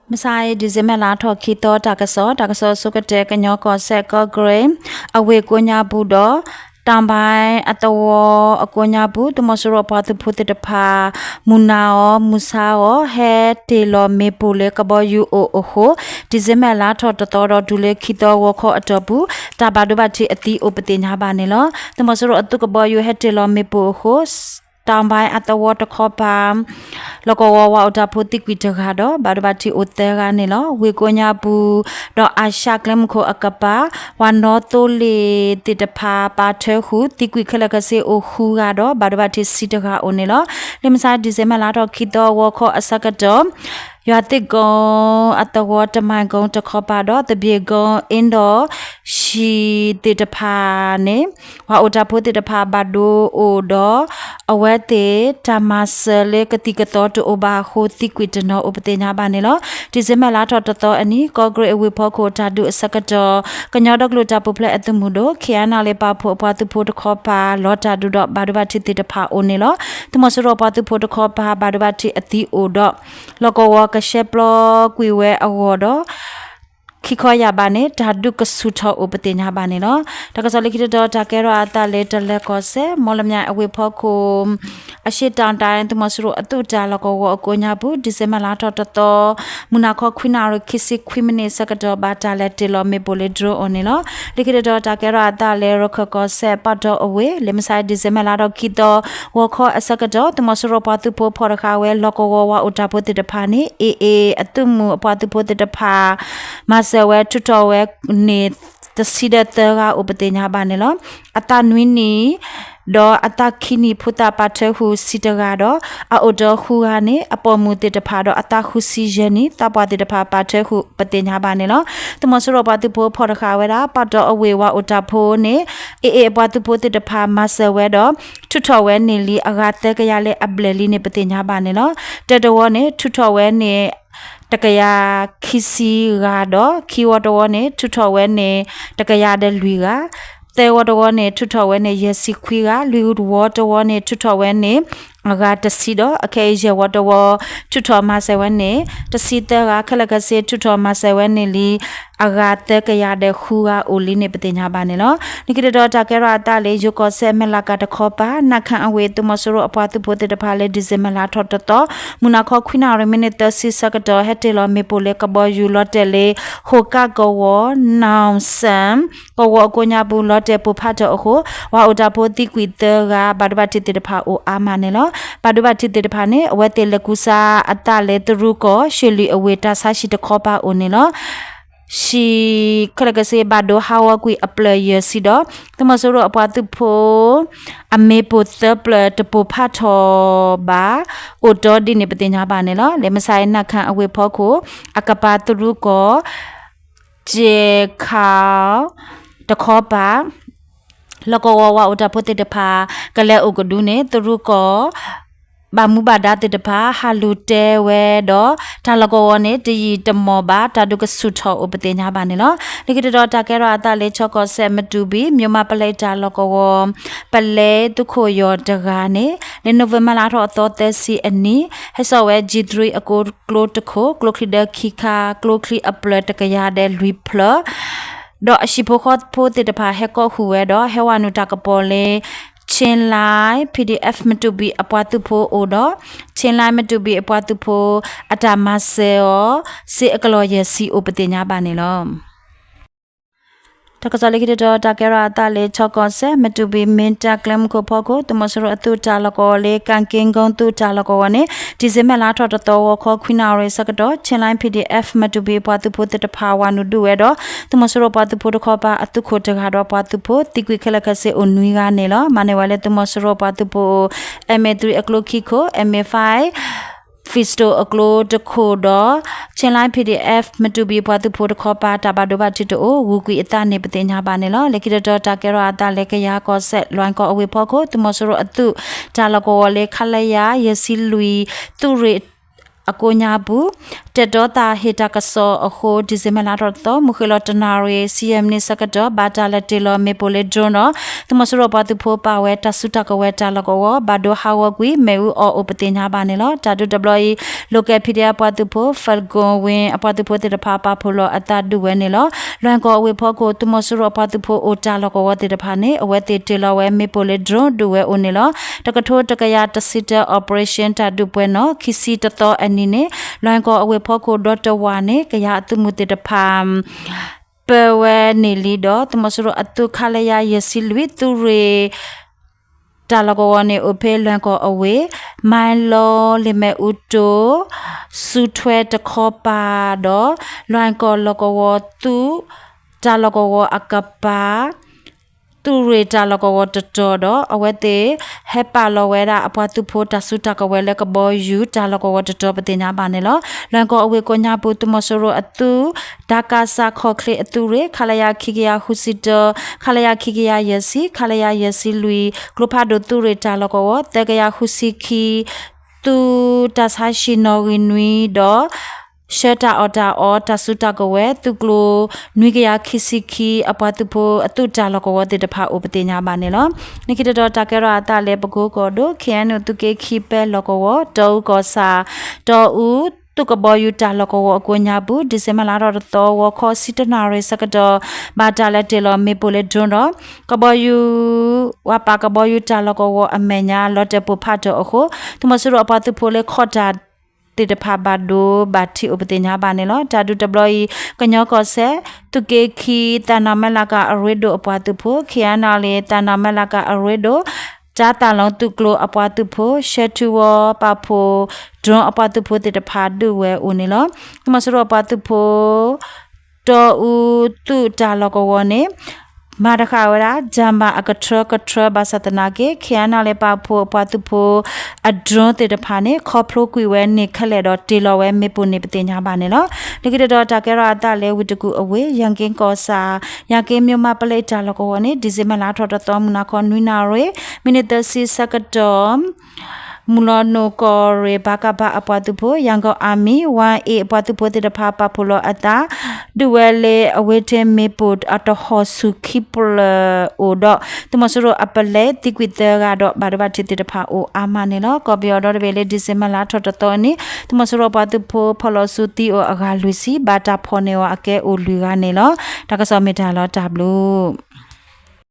မုၢ်ဆါအံၤ December လါထီၣ်ခံသီ တၢ်ကစီၣ်, တၢ်ကစီၣ်အဆိကတၢၢ် ကညီကီၢ်စဲၣ် ကီၢ်ကရ့ၣ် အဝ့ၢ်ကိးညါပူၤဒီး တၢ်ဘါအသဝီအကိးညါပူၤ သုးမီၤစိရိၤပှၤသုးဖိသ့ၣ်တဖၣ် မုၢ်နၤအီၤ မုၢ်ဆါအီၤ ဟဲတ့ၢ်လီၤမ့ၣ်ပိၢ်လၢကဘီယူၤအိၣ်အဃိ December လါထီၣ်တသီဒီးတုၤလၢခံသီဂီၤခီအတီၢ်ပူၤ တၢ်ဘၣ်ဒိဘၣ်ထံးအသံအိၣ်ပသ့ၣ်ညါဘၣ်န့ၣ်လီၤ. သုးမီၤစိရိၤအသုးကဘီယူၤဟဲတ့ၢ်လီၤမ့ၣ်ပိၢ်အဃိ တၢ်ဘါအသဝီတခီပၤ လီၢ်ကဝီၤဝၤအိၣ်တၢ်ဖိသံကွံာ်တဂၤဒီး ဘၣ်ဒိဘၣ်ထံးအိၣ်သၢဂၤန့ၣ်လီၤ. ဝ့ၢ်ကိးညါပူၤ ဒီးအၤၡၢၣ်ကျဲမုၢ်ခိၣ်အကပၤ ဝၤနီသိလ့ၣ်သ့ၣ်တဖၣ် ပာ်ထၢဃုာ် သံကွံာ်ခဲလၢာ်ခဲဆ့အိၣ်ဃုဂၤဒီး ဘၣ်ဒိဘၣ်ထံးဆံတဂၤအိၣ်န့ၣ်လီၤ. လၢမုၢ်ဆါ December လါထီၣ်ခံသီဂီၤခီအဆၢကတီၢ် ယွၤသ့ၣ်ကိအသဝီ တမံၤကိတခီပၤဒီး သဘ့ၣ်ကိ အ့ဒီၣ်ၡံသ့ၣ်တဖၣ်န့ၣ် ပှၤအိၣ်တၢ်ဖိသ့ၣ်တဖၣ်ဘၣ်ဒိအိၣ်ဒီး အဝဲသ့ၣ်တၢ်မၤစၢၤလၢကသံၣ်ကသီတအိၣ်ဘၣ်အဃိ သံကွံာ်တနီၤအိၣ်ပသ့ၣ်ညါဘၣ်န့ၣ်လီၤ. December လါထီၣ်တသီအနံၤ ကီၢ်ကရ့ၣ်အဝ့ၢ်ဖီခိၣ်တၢ်ဒုးအဆၢကတီၢ် ကညီဒီကလုာ်တၢ်ပူၤဖျဲးအသုးမုၢ်ဒိၣ် ခ့ၣ်အဲၣ်အဲၣ်လ်ပာ်ဖှိၣ်အပှၤသုးဖိတခီပၤ လီၤတၢ်ဒုးဒီးဘၣ်ဒိဘၣ်ထံးသ့ၣ်တဖၣ်အိၣ်န့ၣ်လီၤ. သုးမီၤစိရိၤပှၤသုးဖိတခီပၤ ဘၣ်ဒိဘၣ်ထံးအသံအိၣ်ဒီး လီၢ်ကဝီၤကရှဲပျီကွံာ်ဝဲအဂီၢ်ဒီး ခံခီယၢ်ဘးန့ၣ် တၢ်ဒုးကဆူၣ်ထီၣ်အိၣ်ပသ့ၣ်ညါဘၣ်န့ၣ်လီၤ. တၢ်ကစီၣ်လၢခံတတီၤ တၢ်ကဲထီၣ်အသးလၢတလၢၤကီၢ်စဲၣ် မီၣ်လမၠဲၣ်အဝ့ၢ်ဖီခိၣ် အရှေ့တောင်တိုင်း သုးမီၤစိရိၤအသုးတၢ်လီၢ်ကဝီၤအကိးညါပူၤ December လါထီၣ်တသီ မုၢ်နၤခီခွံနၣ်ရံၣ် ခံဆံခွံမံးနံးဆၢကတီၢ် ဘၣ်တၢ်လဲၤတ့ၢ်လီၤမ့ၣ်ပိၢ်လၢ drone အအိၣ်န့ၣ်လီၤ. လၢခံတတီၤ တၢ်ကဲထီၣ်အသးလၢရခၢၣ်ကီၢ်စဲၣ် ပီၣ်တီၣ်အဝ့ၢ် လၢမုၢ်ဆါ December လါထီၣ်ခံသီ ဂီၤခီအဆၢကတီၢ် သုးမီၤစိရိၤပှၤသုးဖိဖီၣ်တဃာ်ဝဲ လီၢ်ကဝီၤဝၤအိၣ်တၢ်ဖိသ့ၣ်တဖၣ်န့ၣ် AA အသုးမုၢ်အပှၤသုးဖိသ့ၣ်တဖၣ် မၤစၢၤဝဲထုးထီၣ်ဝဲန့ၣ် တဆံဒီးသၢဂၤအိၣ်ပသ့ၣ်ညါဘၣ်န့ၣ်လီၤ. အသးနွံနံၣ် ဒီးအသးခံနံၣ်ဖိသၣ်ပာ်ထၢဃုာ်ဆံတဂၤဒီး အအိၣ်တ့ၢ်ဃုဂၤန့ၣ် အပိာ်မုၣ်သ့ၣ်တဖၣ်ဒီးအသးဃုဆံယဲၢ်နံၣ် သးပှၢ်သ့ၣ်တဖၣ်ပာ်ထၢဃုာ်ပသ့ၣ်ညါဘၣ်န့ၣ်လီၤ. သုးမီၤစိရိၤပှၤသုးဖိဖီၣ်တဃာ်ဝဲဒၣ် ပီၣ်တီၣ်အဝ့ၢ်ဝၤအိၣ်တၢ်ဖိန့ၣ် AA အပှၤသုးဖိသ့ၣ်တဖၣ်မၤစၢၤဝဲဒီး ထုးထီၣ်ဝဲန့ၣ်လံအဂၤသၢကယၤလၢအဘျဲၣ်လံန့ၣ် ပသ့ၣ်ညါဘၣ်န့ၣ်လီၤ. တၢတဝီန့ၣ် ထုးထီၣ်ဝဲန့ၣ် တကယၤခံဆံဂၤဒီး ခံဝီတဝီန့ၣ် ထုးထီၣ်ဝဲန့ၣ် တကယၤဒီးလွံၢ်ဂၤ, သၢဝီတဝီန့ၣ် ထုးထီၣ်ဝဲန့ၣ် ယဲၢ်ဆံခွံဂၤ, လွံၢ်ဝီတဝီန့ၣ် ထုးထီၣ်ဝဲန့ၣ် အဂၤတဆံဒီး အခဲအံၤယဲၢ်ဝီတဝီ ထုးထီၣ်မၤစၢၤဝဲန့ၣ် တဆံသၢဂၤ, ခဲလၢာ်ခဲဆ့ ထုးထီၣ်မၤစၢၤဝဲန့ၣ်လံ အဂၤသၢကယၤဒီးဃုဂၤအိၣ်လံန့ၣ် ပသ့ၣ်ညါဘၣ်န့ၣ်လီၤ. လၢခံတတီၤ တၢ်ကဲထီၣ်အသးလၢ ယိၤကီၢ်စဲၣ် မဲၢ်လးကၤတခီပၤ နၢ်ခၢၣ်အဝ့ၢ် သုးမီၤစိရိၤအပှၤသုးဖိသ့ၣ်တဖၣ်လၢ December လါထီၣ်တသီ မုၢ်နၤခီခွံနၣ်ရံၣ် မံးနံးသၢဆံဆၢကတီၢ် ဟဲတ့ၢ်လီၤမ့ၣ်ပိၢ်လၢကဘီယူၤလီၤတဲာ်လၢ ဟိၤကၣ်ကဝီၤ နီၣ်စၣ် ကဝီၤအကိးညါပူၤ လီၤတဲာ်ပိၢ်ဖးထီၣ်အဃိ ပှၤအိၣ်တၢ်ဖိသံကွံာ်သၢဂၤ, ဘၣ်ဒိဘၣ်ထံးသ့ၣ်တဖၣ်အိၣ်အါမးန့ၣ်လီၤ. ဘၣ်ဒိဘၣ်ထံးသ့ၣ်တဖၣ်န့ၣ် အဝဲသ့ၣ်လဲၤကူစါအသးလၢ သရူးကီၢ် ရွှေလီၤအဝ့ၢ် တၢ်ဆါဟံၣ်တခီပၤအိၣ်န့ၣ်လီၤ. ဟံၣ်ခဲလၢာ်ခဲဆ့ ဘၣ်ဒိဟးဂီၤကွံာ်အဖျၢၣ်ယဲၢ်ဆံဒီး သုးမီၤစိရိၤအပှၤသုးဖိ အမ့ၣ်ပိၢ်သၢဖျၢၣ်တပိၢ်ဖးထီၣ်ဘၣ် အိၣ်တီဒ်န့ၣ် ပသ့ၣ်ညါဘၣ်န့ၣ်လီၤ. လၢမုၢ်ဆါအံၤ နၢ်ခၢၣ်အဝ့ၢ်ဖီခိၣ် အကပၤ သရူးကီၢ် ကဲခါ တခီပၤ လီၢ်ကဝီၤဝၤအိၣ်တၢ်ဖိသ့ၣ်တဖၣ် ကလဲၤအိၣ်ကဒုန့ၣ် သရူးကီၢ် ဘၣ်မူဘၣ်ဒါသ့ၣ်တဖၣ် ဟးလူၤတဲဝဲဒီး တၢ်လီၢ်ကဝီၤန့ၣ် တယံာ်တမီၢ်ဘၣ် တၢ်ဒုးကဆူၣ်ထီၣ်အိၣ်ပသ့ၣ်ညါဘၣ်န့ၣ်လီၤ. လၢခံတတီၤ တၢ်ကဲထီၣ်အသးလၢ ခၠ့ၣ်ကီၢ်စဲၣ် မတူၢ်ဘံၣ် မၠိၣ်မးပလဲတၢ်လီၢ်ကဝီၤ ပလဲသုးခိၣ်ယီၤတဂၤန့ၣ် လၢ November လါထီၣ်အသီသၢဆံအနံၤ ဟဲစိာ်ဝဲ G three အကျိကျိတခိၣ် ကျိချံဒၢခံခါ ကျိချံအဖျၢၣ်တကယၤဒီးလွံၢ်ဖျၢၣ် ဒီးအဟံၣ်ဖိဃီဖိသ့ၣ်တဖၣ်ဟဲကိးဃုာ်ဝဲဒီး ဟဲဝဲနုာ်တၢ်ကပီၤလၢ Chinland PDF မတူၢ်ဘံၣ်အပှၤသုးဖိအအိၣ်ဒီး Chinland မတူၢ်ဘံၣ်အပှၤသုးဖိ အတၢ်မၤစၢၤအီၤ စ့အကလီၢ်ယဲၢ်ဆံအိၣ်ပသ့ၣ်ညါဘၣ်န့ၣ်လီၤ. တၢ်ကစီၣ်လၢခံတတီၤ တၢ်ကဲထီၣ်အသးလၢ ခၠ့ၣ်ကီၢ်စဲၣ် မတူၢ်ဘံၣ် မ့ၢ်တၢ်ကျဲမုၢ်ခိၣ်ဖီခိၣ် သုးမီၤစိရိၤအသုးတၢ်လီၢ်ကဝီၤလၢ ကၣ်က့ကီသုးတၢ်လီၢ်ကဝီၤန့ၣ် December လါထီၣ်တသီ ဂီၤခီခွံနၣ်ရံၣ်ဆၢကတီၢ် Chinland PDF မတူၢ်ဘံၣ်အပှၤသုးဖိသ့ၣ်တဖၣ် ဝၤနုာ်ဒုးဝဲဒီး သုးမီၤစိရိၤပှၤသုးဖိတခီပၤအသုးခိၣ်တဂၤဒီးပှၤသုးဖိ သံကွံာ်ခဲလၢာ်ခဲဆ့အိၣ်နွံဂၤန့ၣ်လီၤ. မၤန့ၢ်ဝဲလၢသုးမီၤစိရိၤပှၤသုးဖိ M A three အကျိခံခိၣ် M A five Pistol အကျိတခိၣ်ဒီး Chinland PDF မတူၢ်ဘံၣ်ပှၤသုးဖိတခီပၤ တၢ်ဘၣ်ဒိဘၣ်ထံးတအိၣ် ဂုၤကွံာ်အသးန့ၣ် ပသ့ၣ်ညါဘၣ်န့ၣ်လီၤ. လၢခံတတီၤ တၢ်ကဲထီၣ်အသးလၢ ကယၤကီၢ်စဲၣ် လွဲၢ်ကီၢ်အဝ့ၢ်ဖီခိၣ် သုးမီၤစိရိၤအသုးတၢ်လီၢ်ကဝီၤလၢ ခလရ ယဲၢ်ဆံလွံၢ် သုးရ့ၣ် အကိးညါပူၤ တဲာ်တီသးဟ့ၣ်တၢ်ကစီၣ်အဃိ December လါထီၣ်တသီ မုၢ်ဃ့ၢ်လီၤတနၣ်ရံၣ် ဆံယဲၢ်မံးနံးဆၢကတီၢ် ဘၣ်တၢ်လဲၤတ့ၢ်လီၤမ့ၣ်ပိၢ်လၢ drone ဒီး သုးမီၤစိရိၤပှၤသုးဖိပာ်ဝဲတၢ်စုတၢ်ကဝဲၤတၢ်လီၢ်ကဝီၤ ဘၣ်ဒိဟးဂီၤကွံာ် မ့ၣ်အူအီၣ်အိၣ်ပသ့ၣ်ညါဘၣ်န့ၣ်လီၤ. တၢ်ဒုးတဘျီအံၤ Local PDF အပှၤသုးဖိ Falcon Wing အပှၤသုးဖိသ့ၣ်တဖၣ်ပာ်ဖှိၣ်လီၤအသးဒုးဝဲန့ၣ်လီၤ. လွဲၢ်ကီၢ်အဝ့ၢ်ဖီခိၣ် သုးမီၤစိရိၤအပှၤသုးဖိအိၣ်တၢ်လီၢ်ကဝီၤသ့ၣ်တဖၣ်န့ၣ် အဝဲသ့ၣ်တ့ၢ်လီၤဝဲမ့ၣ်ပိၢ်လၢ drone ဒုးဝဲအိၣ်န့ၣ်လီၤ. တကထိတကယၤတဆံတၢ operation တၢ်ဒုးပှဲၤနီၣ် ခံဆံတသီအနံၤန့ၣ် လွဲၢ်ကီၢ်အဝ့ၢ်ဖီခိၣ်ဒီတဝၢ်န့ၣ် ကယၤအသုးမုၢ်သ့ၣ်တဖၣ် ပၢဝဲန့ၣ်လံဒီး သုးမီၤစိရိၤအသုး ခလရ ယဲၢ်ဆံလွံၢ် သုးရ့ၣ် တၢ်လီၢ်ကဝီၤန့ၣ် အိၣ်ဖဲလွဲၢ်ကီၢ်အဝ့ၢ် မၤလီၤ လ့ၣ်မဲၣ်အူတိၤ စူထွဲတခီပၤဒီး လွဲၢ်ကီၢ်လီၢ်ကဝီၤသုး တၢ်လီၢ်ကဝီၤအကပၤ သုးရ့ၣ်တၢ်လီၢ်ကဝီၤတတီၤဒီး အဝဲသ့ၣ် ဟဲပာ်လီၤဝဲဒၣ်အပှၤသုးဖိတၢ်စုတၢ်ကဝဲၤလၢကဘီယူၤတၢ်လီၢ်ကဝီၤတတီၤပသ့ၣ်ညါဘၣ်န့ၣ်လီၤ. လွဲၢ်ကီၢ်အဝ့ၢ်ကိးညါပူၤ သုးမီၤစိရိၤအသုး တၢ်ကးစးခီၣ်ချ့အသုးရ့ၣ် ခလရ ခံကယၤဃုဆံတၢ ခလရ ခံကယၤယဲၢ်ဆံ ခလရ ယဲၢ်ဆံလွံၢ် ကျိဖးဒိၣ်သုးရ့ၣ်တၢ်လီၢ်ကဝီၤ သၢကယၤဃုဆံခံ သုးတၢ်ဆါဟံၣ်နီၣ်ဂံၢ်နွံဒီး ဆှၢတၢ်အီၣ်တၢ်အီတၢ်စုတၢ်ကဝဲၤ သုးကျိၤ နွံကယၤခံဆံခံ အပှၤသုးဖိအသုးတၢ်လီၢ်ကဝီၤသ့ၣ်တဖၣ်အိၣ်ပသ့ၣ်ညါဘၣ်န့ၣ်လီၤ. လၢခံတတီၤတၢ်ကဲထီၣ်အသးလၢပကိကီၢ်ဒိၣ် ခ့ၣ်အဲၣ်ယူၣ် သုးက့ခံပဲလီၢ်ကဝီၤ တီအူကီၢ်ဆၣ် တီအူ သုးကဘီယူၤတၢ်လီၢ်ကဝီၤအကိးညါပူၤ December လါထီၣ်တသီ ဂီၤခီဆံတနၣ်ရံၣ်ဆၢကတီၢ် ဘၣ်တၢ်လဲၤတ့ၢ်လီၤမ့ၣ်ပိၢ်လၢ drone ဒီး ကဘီယူၤ ဝၤပာ်ကဘီယူၤတၢ်လီၢ်ကဝီၤအမဲာ်ညါ လီၤတဲာ်ပိၢ်ဖးထီၣ်အဃိ သုးမီၤစိရိၤအပှၤသုးဖိလၢခီၣ်တၢ်သ့ၣ်တဖၣ်ဘၣ်ဒိဘၣ်ထံးအိၣ်ပသ့ၣ်ညါဘၣ်န့ၣ်လီၤ. တၢ်ဒုးတဘျီအံၤ ကညီကီၢ်စဲၣ် သုးက့ခံ သးနၢ်မဲလးကၤအရ့ဒိၣ်အပှၤသုးဖိ ခ့ၣ်အဲၣ်ယူၣ် သးနၢ်မဲလးကၤအရ့ဒိၣ် တၢ်သးလီၤသုးကျိၤအပှၤသုးဖိ ရှဲထူဝီပာ်ဖှိၣ် drone အပှၤသုးဖိသ့ၣ်တဖၣ်ဒုးဝဲအိၣ်န့ၣ်လီၤ. သုးမီၤစိရိၤအပှၤသုးဖိ တီအူသုးတၢ်လီၢ်ကဝီၤန့ၣ် မၤတဃာ်ဝဲဒၣ် ဓာတ်မှန် အကထၢကထၢ ဘၣ်ဆၣ်သနာ်က့ ခ့ၣ်အဲၣ်ယူၣ် ပာ်ဖှိၣ်အပှၤသုးဖိ အ drone သ့ၣ်တဖၣ်န့ၣ် ခီဖျိကွံာ်ဝဲန့ၣ်ခဲလၢာ်ဒီးတ့ၢ်လီၤဝဲမ့ၣ်ပိၢ်န့ၣ်ပသ့ၣ်ညါဘၣ်န့ၣ်လီၤ. လၢခံတတီၤတၢ်ကဲထီၣ်အသးလၢဝ့ၢ်တကူၣ်အဝ့ၢ် ယၣ်က့ၤကီၢ်ဆၣ် ယၣ်က့ၤ မၠိၣ်မးပလဲတၢ်လီၢ်ကဝီၤန့ၣ် December လါထီၣ်တသီ မုၢ်နၤခီ နွံနၣ်ရံၣ် မံးနံးသၢဆံဆၢကတီၢ် မုၢ်လီၤနိၣ်ကီၢ်ရ့ၣ် ဘၣ်ကးဘးအပှၤသုးဖိ Yangon Army One A အပှၤသုးဖိသ့ၣ်တဖၣ်ပာ်ဖှိၣ်လီၤအသး ဒုးဝဲလၢအဝ့ၢ်ထၢမ့ၣ်ပိၢ်အတဟီၣ်ဆူၣ်ခံဖျၢၣ်အိၣ်ဒီး သုးမီၤစိရိၤအပလဲသံကွံာ်သၢဂၤဒီး ဘၣ်ဒိဘၣ်ထံးသ့ၣ်တဖၣ်အိၣ်အါမးန့ၣ်လီၤ. ကီၢ်ပယီၤဒီတဘ့ၣ်လၢ December လါထီၣ်တသီန့ၣ် သုးမီၤစိရိၤပှၤသုးဖိဖီၣ်လီၤဆူသံအိၣ်အဂၤလွံၢ်ဆံ ဘၣ်တၢ်ဖီၣ်န့ၢ်အီၤအကဲအိၣ်လွံၢ်ဂၤန့ၣ်လီၤ. တၢ်ကစီၣ်မ့ၢ်တၢ်လီၤတၢ်ဘျုး